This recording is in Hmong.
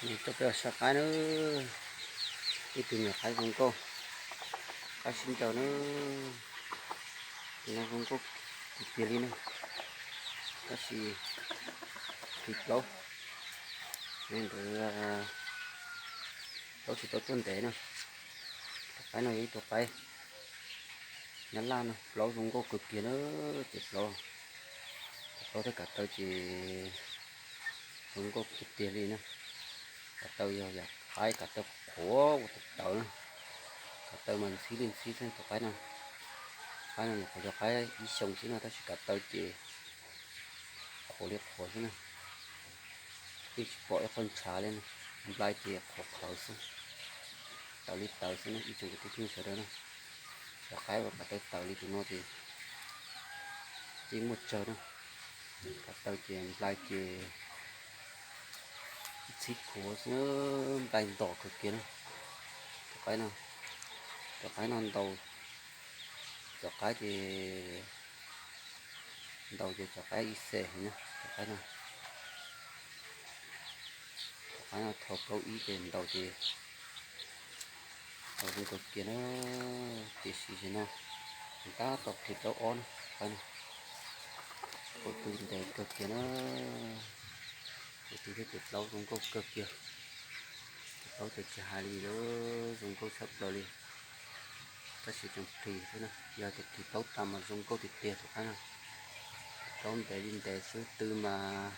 Nws tuaj peb los saib qaib na, ib tug me nyuam qaib zoo nkauj, qaib sib ncaws na. Tus no zoo nkauj tiag tiag li na, tab sis ris plaub, li ntawd plaub tsis tau tuaj ntev na. Tus qaib no yog ib tug qaib nyab laj no, plaub zoo nkauj kawg kiag na, ces plaub, ces plaub thiab kav taw ces zoo nkauj tiag tiag li na. Kav taw yog yam qaib kav taw qhuav ua tawv tawv na, kav taw mas ntxhib li ntxhib xwb tus qaib no. Qaib no nyuam qhuav yog qaib ib xyoos xwb no tab sis kav taw ces qhuav li qhuav xwb na, yeej tsis pom ib qho ntshav li na, nplai ces qhuav qhawv xwb, tawv li tawv xwb na ib tsoom kwv tij phooj ywg sawv daws na. Cov qaib uas kav taw tawv li tus no ces yeej muaj tsawg na, kav taw ces nplai ces ntxhib qhuav xwb, nplai ntos kawg kiag na. Cov qaib no, cov qaib no ntaus, cov qaib ces ntaus ces cov qaib ib xes heev na, cov qaib no. Cov qaib no thaum plaub ib ces ntaus ces ntaus zoo kawg kiag na, tiam sis zaum no tab tom ris plaub ob na, qaib no, ua tw ntev kawg kiag na. Ua tw thiab ces plaub zoo nkauj kawg kiag, ces plaub ces tsis hais li lawm, zoo nkauj tshaj plaws li. Tab sis tseem ris xwb na, yog tias ris plaub tas mas zoo nkauj tiag tiag tus qaib no. Plaub ntev li ntev xwb, tw mas